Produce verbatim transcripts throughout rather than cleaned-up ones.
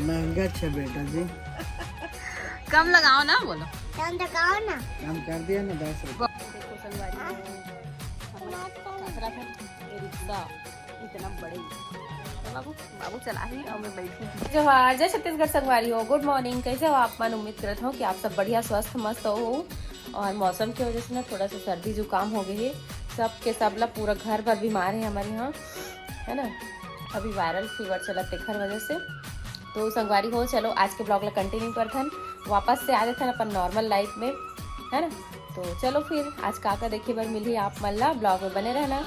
महंगा छे बेटा जी। कम लगाओ ना, बोलो। कम लगाओ ना। कम कर दिया ना दस रुपये। देखो संगवारी हो, हमारा खतरा है, ये रिक्शा इतना बड़े। तो बाबू, बाबू चला रही और मैं बैठी हूँ। जोहार, जय छत्तीसगढ़ संगवारी हो, गुड मॉर्निंग। कैसे हो आप मन? उम्मीद करत हो कि आप सब बढ़िया, स्वस्थ, मस्त हो। और मौसम की वजह से ना थोड़ा सा सर्दी जुकाम हो गई है सबके, सब ला, पूरा घर भर बीमार है हमारे यहाँ, है ना। अभी वायरल फीवर चला तेखर वजह से। तो संगवारी हो, चलो आज के ब्लॉग ला कंटिन्यू करथन, वापस से आ जाथन अपन नॉर्मल लाइफ में, है ना। तो चलो फिर आज का का देखे बर मिलही आप मन ला, ब्लॉग में बने रहना।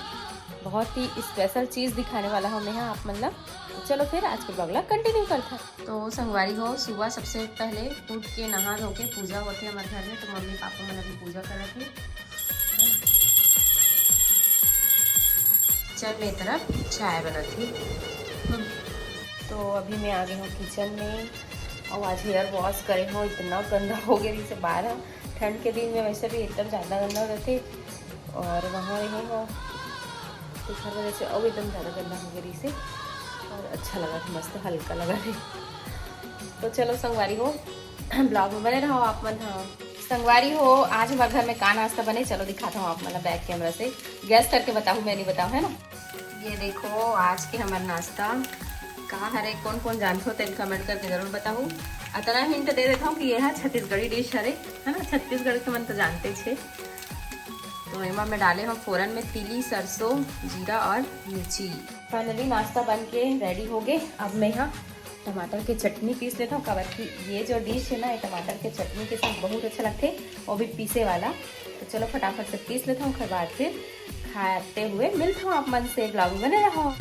बहुत ही स्पेशल चीज दिखाने वाला हूँ मैं यहाँ आप मन ला। तो चलो फिर आज के ब्लॉग ला कंटिन्यू करथन। तो संगवारी हो, सुबह सबसे पहले उठ के नहा धो के पूजा होथे हमारे घर में, तो मम्मी पापा मन अभी पूजा करत हे। किचन में तरफ चाय बनत हे। हम्म। तो अभी मैं आ गई हूँ किचन में और आज हेयर वॉश करे हूँ, इतना गंदा हो गया जैसे बाहर। ठंड के दिन में वैसे भी एकदम ज़्यादा गंदा हो जाते और वहाँ रहे हो तो हर वजह से और एकदम ज़्यादा गंदा हो गया जैसे। और अच्छा लगा था, मस्त हल्का लगा है। तो चलो संगवारी हो, ब्लॉग में बने रहो आप मन। हाँ संगवारी हो, आज हमारे घर में का नाश्ता बने, चलो दिखाता हूँ आप मन ला बैक कैमरा से। गैस करके बताओ, मैं नहीं बताऊँ, है ना। ये देखो आज के हमारा नाश्ता का हरे, कौन कौन जानते हो तेन कमेंट करके जरूर बताओ। अतना हिंट दे देता हूँ कि ये है छत्तीसगढ़ी डिश हरे, है ना, छत्तीसगढ़ के मन तो जानते छे। तो एमा मैं डाले हूँ फोरन में तिली, सरसों, जीरा और मिर्ची। फाइनली नाश्ता बन के रेडी हो गए। अब मैं यहाँ टमाटर के चटनी पीस लेता हूँ, काबर कि ये जो डिश है ना, ये टमाटर के चटनी के साथ बहुत अच्छा लगते, वो भी पीसे वाला। तो चलो फटाफट से पीस लेता हूँ, ओकर बाद फिर खाते हुए मिलता हूँ आप मन से। ब्लॉग में बने रहो।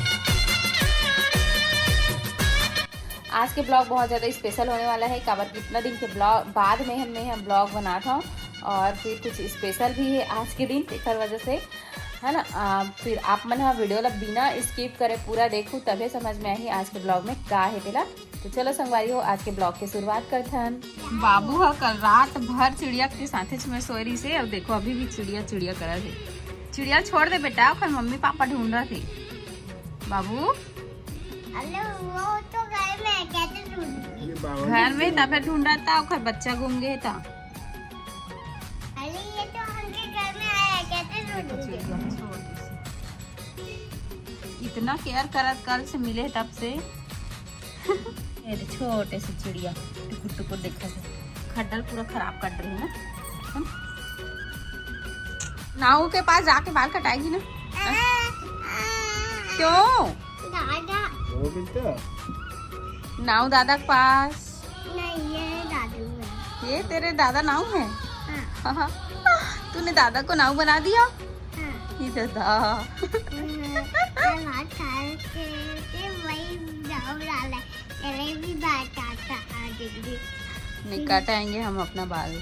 आज के ब्लॉग बहुत ज़्यादा स्पेशल होने वाला है, काबर कि इतना दिन के ब्लॉग बाद में हमने हम ब्लॉग बनात हूँ और फिर कुछ स्पेशल भी है आज के दिन, तेकर वजह से, है ना। आ, फिर आप मन हा वीडियो ला बिना स्किप करे पूरा देखू, तभे समझ में आही आज के ब्लॉग में का है तेला। तो चलो संगवारी हो, आज के ब्लॉग के शुरुआत करथन। बाबू हा कल रात भर चिड़िया के साथे में सोए रही से। अब देखो अभी भी चिड़िया चिड़िया करत है। चिड़िया छोड़ दे बेटा, ओकर मम्मी पापा ढूंढत है। बाबू अरे वो तो घर में है, कैसे ढूंढूंगी? ये बाबा घर में तबे ढूंढत था, ओकर बच्चा घूम गए था। अरे ये तो हमके घर में आया है, कैसे ढूंढूंगी? चिड़िया छोड़ दे से। इतना केयर करत कल से मिले तब से। ये दे छोटे से चिड़िया टुकुर टुकुर देखा से, खड्डल पूरा खराब कर रही है ना। हम? नाऊ के पास जाके बाल कटाएगी ना। क्यों? दादा वो कितना? नाऊ दादा के पास। नहीं, ये दादू है। ये तेरे दादा नाऊ है? हाँ। तूने दादा को नाऊ बना दिया? हाँ। ये दादा। हम्म, मैं बात करते थे, वही जाओ डाला है। तेरे भी बात आता आ दीदी। नहीं कटाएंगे हम अपना बाल।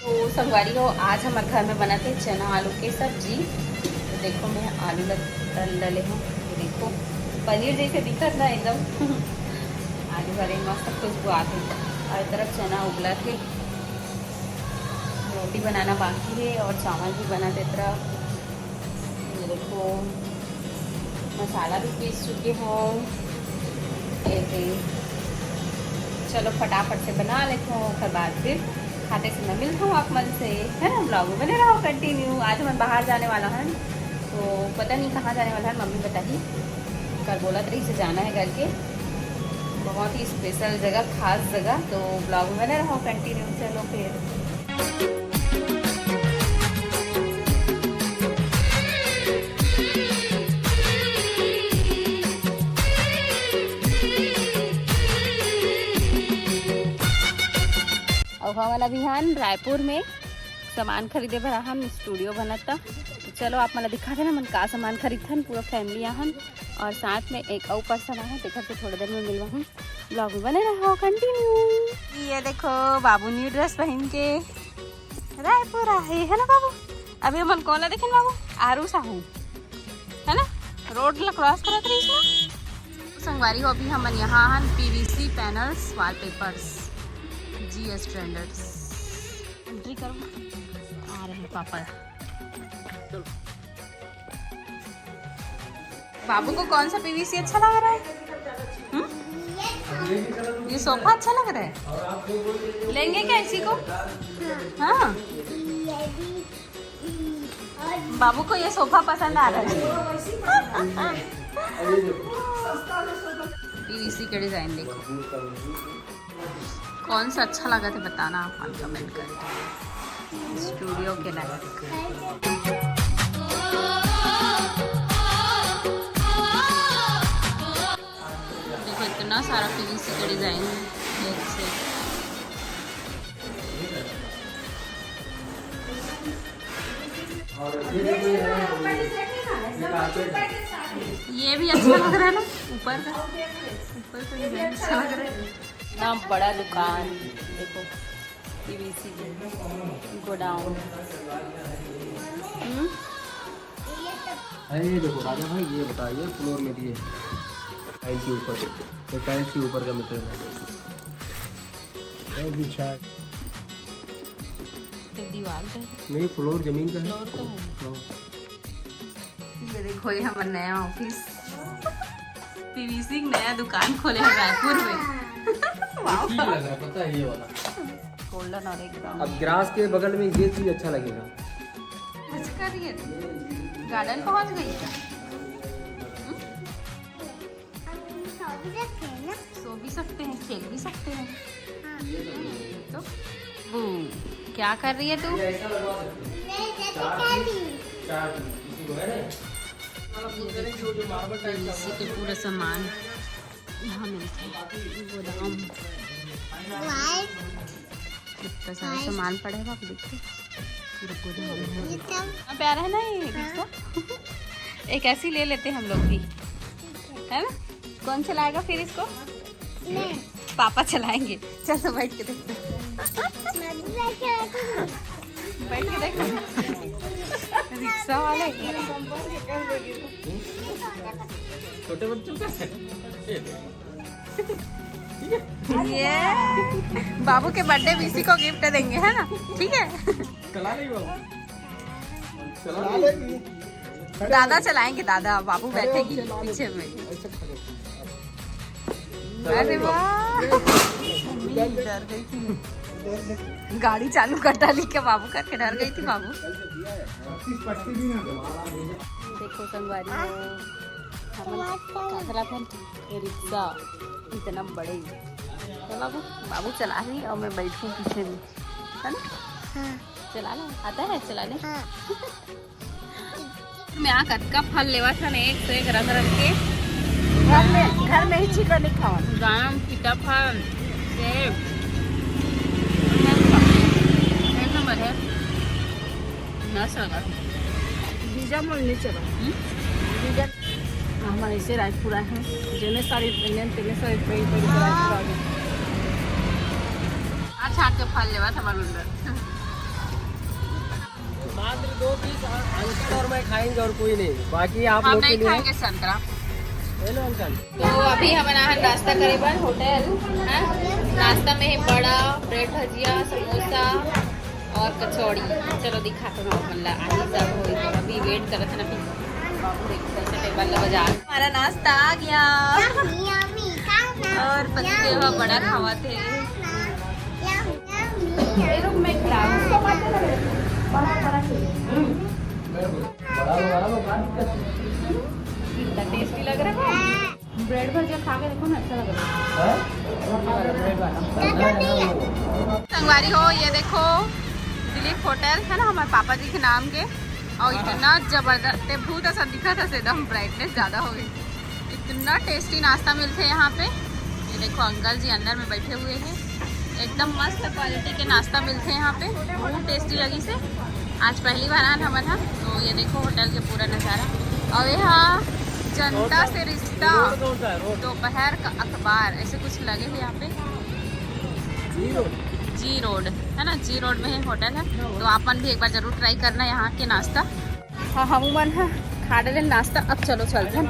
तो संगवारी हो, आज हमारे घर में बना थे चना आलू के सब्जी। तो देखो मैं आलू ल-, तल डले हूँ, ये देखो पनीर जैसे दिखत ना एकदम। आलू वाले मस्त खुशबू आते। और एक तरफ चना उबला थे, रोटी बनाना बाकी है और चावल भी बना थे तरफ। ये देखो मसाला भी पीस चुकी हूँ। ये दे। चलो फटाफट से बना लेती हूँ, ओकर बाद फिर खाते समय मिलता हूँ आप मन से, है ना। ब्लॉग में बने रहो कंटिन्यू। आज हम बाहर जाने वाला है, तो पता नहीं कहाँ जाने वाला है, मम्मी बताही। कल बोलत रही से जाना है करके, बहुत ही स्पेशल जगह, खास जगह। तो ब्लॉग में बने रहो कंटिन्यू। चलो फिर। अउ हमन अभी हन रायपुर में सामान खरीदे बर आहन, स्टूडियो बनत। तो चलो आप मन ला दिखा देना, हमन का सामान खरीदथन, पूरा फैमिली आहन और साथ में एक अउ पर्सन आहे, तेकर से थोड़ा देर में मिलवाहूँ। ब्लॉग में बने रहो कंटिन्यू। ये देखो बाबू न्यू ड्रेस पहन के रायपुर आहे, है ना बाबू? अभी हमन कौन ला देखेन बाबू? आरू साहू, है ना? रोड ला क्रॉस करत रहिस ना। संगवारी हो, अभी हमन यहाँ हन PVC panels wallpapers GS standards. Entry करो, आ रहे हैं पापा। बाबू को कौन सा पीवीसी अच्छा लग रहा है? हम्म? ये सामने ये सोफा अच्छा लग रहा है, लेंगे क्या इसी को? हाँ, बाबू को ये सोफा पसंद आ रहा है। पीवीसी के डिजाइन देखो, कौन सा अच्छा लगा थे बताना आप कमेंट करके। स्टूडियो के लायक। देखो इतना सारा पीवीसी का डिजाइन है, एक से। ये भी अच्छा लग रहा है ना, ऊपर का, ऊपर का डिजाइन अच्छा लग रहा है। इतना बड़ा दुकान देखो, पीवीसी गोडाउन। हम्म। अरे ये देखो राजा भाई, ये बताइए फ्लोर में दिए टाइल के ऊपर, तो टाइल्स के ऊपर का मटेरियल है। और बिछा तो दीवार पे नहीं, फ्लोर जमीन का है। फ्लोर तो है। हाँ। ये देखो, ये हमारा नया ऑफिस, पीवीसी की नया दुकान खोले हैं रायपुर में। ठीक लग रहा है, पता है ये वाला। गोल्डन और एक ब्राउन। अब ग्रास के बगल में ये चीज अच्छा लगेगा। कुछ कर रही है तू? गार्डन पहुंच गई क्या? हम सो भी सकते हैं ना। सो भी सकते हैं, खेल भी सकते हैं। हाँ। तो वो क्या कर रही है तू? मैं जैसे खेली। इसी के पूरा सामान यहाँ मिलता है, गोदाम। वाइट कितना सारा सामान पड़ा है, बाप देखते। पूरा गोदाम है। ये सब हाँ, प्यारा है ना ये रिक्शा। एक ऐसी ले लेते हैं हम लोग भी, है ना? कौन चलाएगा फिर इसको? मैं पापा चलाएंगे। चल तो बैठ के देखते हैं। मैं भी बैठ के बैठूंगी। बैठ के देखो, रिक्शा वाले। छोटे बच्चों का ये बाबू के बर्थडे में इसी को गिफ्ट देंगे, है ना? ठीक है। चला नहीं बाबू। चला लेगी। दादा चलाएंगे, दादा, बाबू बैठेगी पीछे में। अरे वाह, मम्मी डर गई थी। गाड़ी चालू कर डाली क्या बाबू करके? डर गई थी बाबू। पच्चीस पट्टी भी ना दो। देखो संगवारी हो, हमन का चला था ये रिक्शा इतना बड़े। तो बाबू, बाबू चला रही और मैं बैठूं पीछे में, है ना? हाँ। चला लो, आता है चलाने? हाँ। मैं आ कतका फल लेवा था ना, एक से एक रंग रंग के। घर में, घर में ही चिकन नहीं खावा। दाम, सीताफल, सेब, एक नंबर है। ना चला। वीजा मोल नहीं चला। वीजा। हमारे इसे रायपुरा है, जेने साड़ी पहने, तेने साड़ी पहन, पहन के रायपुरा आ गए। अच्छा, आके फल लेवा था मालूम। मात्र दो पीस अंकल और मैं खाएंगे और कोई नहीं, बाकी आप हम लोग के नहीं लिए। खाएंगे संतरा। ले लो अंकल। तो अभी हमन आहन नाश्ता करे बर होटल, हैं? नाश्ता में है बड़ा, ब्रेड, भजिया, समोसा और कचौड़ी। चलो दिखा तो हम ला, आही सब होई तो अभी वेट करत ना, फिर बाबू देखते हैं टेबल लगा जा। हमारा नाश्ता आ गया। यम्मी, खाना। और पति देव बड़ा खावा थे। यम, यम्मी। रुक, मैं खिलाऊं। कितना टेस्टी लग रहा है। ब्रेड भजिया खा के देखो ना, अच्छा लग रहा है। ब्रेड वाला। संगवारी हो, ये देखो दिलीप होटल है ना हमारे पापा जी के नाम के, और इतना जबरदस्त, ते भूत ऐसा दिखा था, एकदम ब्राइटनेस ज्यादा हो गई। इतना टेस्टी नाश्ता मिलते हैं यहाँ पे। ये देखो अंकल जी अंदर में बैठे हुए हैं, एकदम मस्त क्वालिटी के नाश्ता मिलते हैं यहाँ पे, बहुत टेस्टी लगी से। आज पहली बार आन हमन हा, तो ये देखो होटल के पूरा नज़ारा। और यहाँ जनता से रिश्ता, दोपहर का अखबार, ऐसे कुछ लगे हैं यहाँ पे। जी रोड है ना, जी रोड में ही होटल है, तो आपन भी एक बार जरूर ट्राई करना यहाँ के नाश्ता। हाँ, हम मन हा खा डले नाश्ता, अब चलो चलते हैं।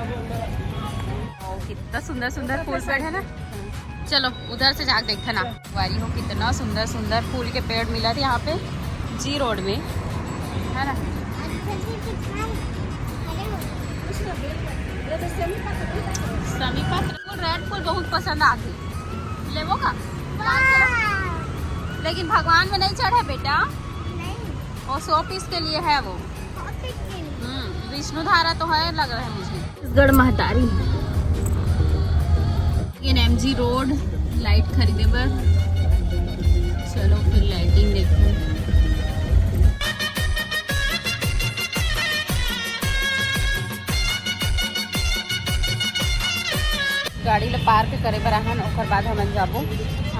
कितना सुंदर सुंदर फूल पेड़ है ना, चलो उधर से जाके देखते ना। वारी हो, कितना सुंदर सुंदर फूल के पेड़ मिला थे यहाँ पे जी रोड में, है ना? समी पात्र फूल, रेड फूल बहुत पसंद आते। लेबो का? लेकिन भगवान में नहीं चढ़े बेटा, वो शो पीस के लिए है वो। हम्म, विष्णु धारा तो है, लग रहा है मुझे। छत्तीसगढ़ महतारी। ये एमजी रोड लाइट खरीदे बर। चलो फिर लाइटिंग देखते हैं। गाड़ी ला पार्क करे बर आहन, ओकर बाद हमन जाबो,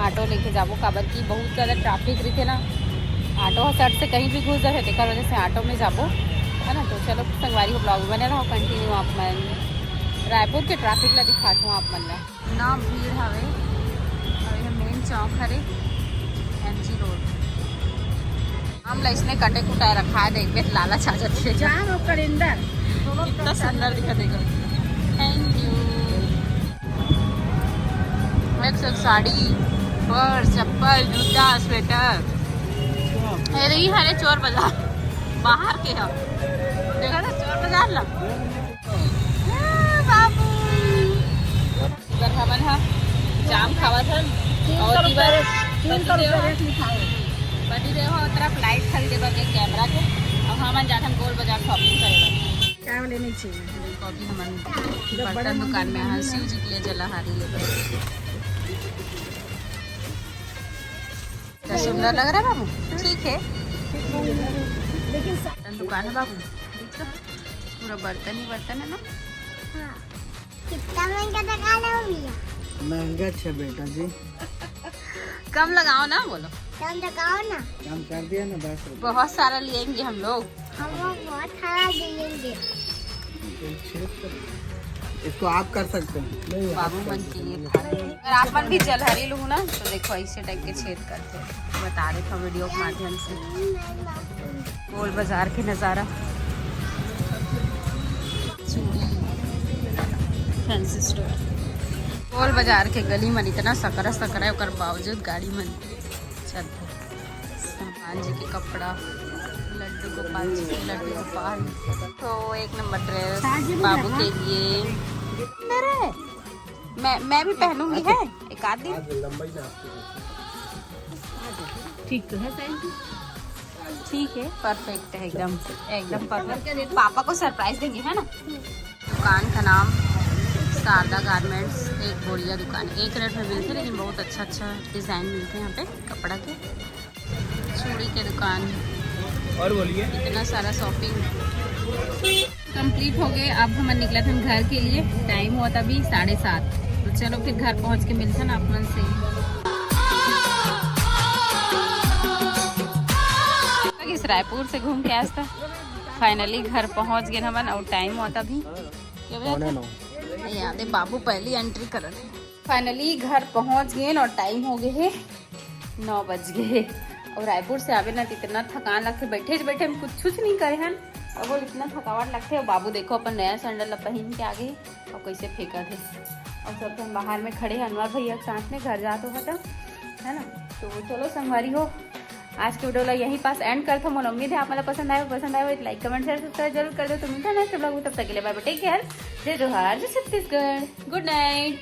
ऑटो लेके जाबो, काबर कि बहुत ज़्यादा ट्रैफिक रहिथे ना, ऑटो ह सट से कहीं भी घुस जाथे, तेकर वजह से ऑटो में जाबो, है ना। तो चलो संगवारी हो, ब्लॉग में बने रहो, कंटिन्यू आप मन रायपुर के ट्रैफिक ला दिखात हूँ आप मन ला। इतना भीड़ हवे, अउ ये मेन चौक हरे एमजी रोड। हम ला इसने कटे कुटाए रखा है, देखबे त लालच आ जाथे। जाम और कलिंदर दोनों कितना सुंदर दिखत हे। Thank you. एक से एक साड़ी, पर्स, चप्पल, जूता, स्वेटर। ये रही हरे चोर बाजार, बाहर के हम देखा था चोर बाजार ला। हाँ, बाबू। इधर हमन ह जाम खावत हन। तीन सौ और रुपया इधर रेट, तीन सौ रुपया रेट लिखा है। पति देव ह तरफ लाइट खरीदे बर के कैमरा के, और हमन जाथन गोल बाजार शॉपिंग करे बर। क्या लेनी चाहिए? देखो अभी हमन बर्तन दुकान में हन, शिव जी के लिए जलाहारी लेबर। क्या सुंदर लग रहा है बाबू? ठीक है। लेकिन बर्तन दुकान है बाबू, देख तो पूरा बर्तन ही बर्तन है ना। हाँ। कितना महंगा दुकान है भैया? महंगा छे बेटा जी। कम लगाओ ना, बोलो। कम लगाओ ना। कम कर दिया ना, दस रुपये। बहुत सारा लेंगे हम लोग। हम लोग बहुत सारा लेंगे। इसको आप कर सकते हैं। बाबू मन के लिए। अगर आप मन भी जलहरी लूहू ना, तो देखो ऐसे टाइप के छेद करते हैं, बता देता हूँ वीडियो के माध्यम से। गोल बाजार के नज़ारा, चूड़ी, फैंसी स्टोर। गोल बाजार के गली मन इतना सकरा सकरा है, ओकर बावजूद गाड़ी मन चलते। हनुमान जी के कपड़ा, लड्डू गोपाल जी के लड्डू गोपाल। तो एक नंबर ड्रेस बाबू के लिए। अरे, मैं मैं भी पहनूंगी है एक आध दिन। ठीक तो है साइज। ठीक है, परफेक्ट है एकदम, एकदम परफेक्ट। पापा को सरप्राइज देंगे, है ना? दुकान का नाम शारदा गारमेंट्स, एक बोरिया दुकान। एक रेट में मिलते, लेकिन बहुत अच्छा अच्छा डिज़ाइन मिलते हैं यहाँ पे कपड़ा के। चूड़ी के दुकान। और बोलिए। इतना सारा शॉपिंग कंप्लीट हो गए। अब हमन निकलत हन घर के लिए। टाइम होत अभी साढ़े सात। तो चलो फिर घर पहुँच के मिलथन आप मन से। इस रायपुर से घूम के आज तक फाइनली घर पहुँच गए हमन। और टाइम होत अभी क्या बजे पौने थे? नौ। नहीं याद है, बाबू पहली एंट्री करत है। फाइनली घर पहुँच गए और टाइम हो गए है नौ बज गए। और रायपुर से आवे ना तो इतना थकान लगथे, बैठे बैठे हम कुछ कुछ नहीं करे हन। अब वो इतना थकावट लगथे। और बाबू देखो अपन नया सैंडल ला पहन के आ गए और कैसे फेंकत है। और सब हम बाहर में खड़े हैं अनवर भैया के साथ में, घर जात हो खत्म, है ना। तो चलो संगवारी हो, आज के वीडियो ला यहीं पास एंड करथो। मोला उम्मीद है आप मन ला पसंद आए हो, पसंद आए हो तो लाइक, कमेंट, शेयर, सब्सक्राइब जरूर कर दो। तो मिलता है नेक्स्ट ब्लॉग में, तब तक के लिए बाय बाय, टेक केयर, जय जोहार, जय छत्तीसगढ़, गुड नाइट।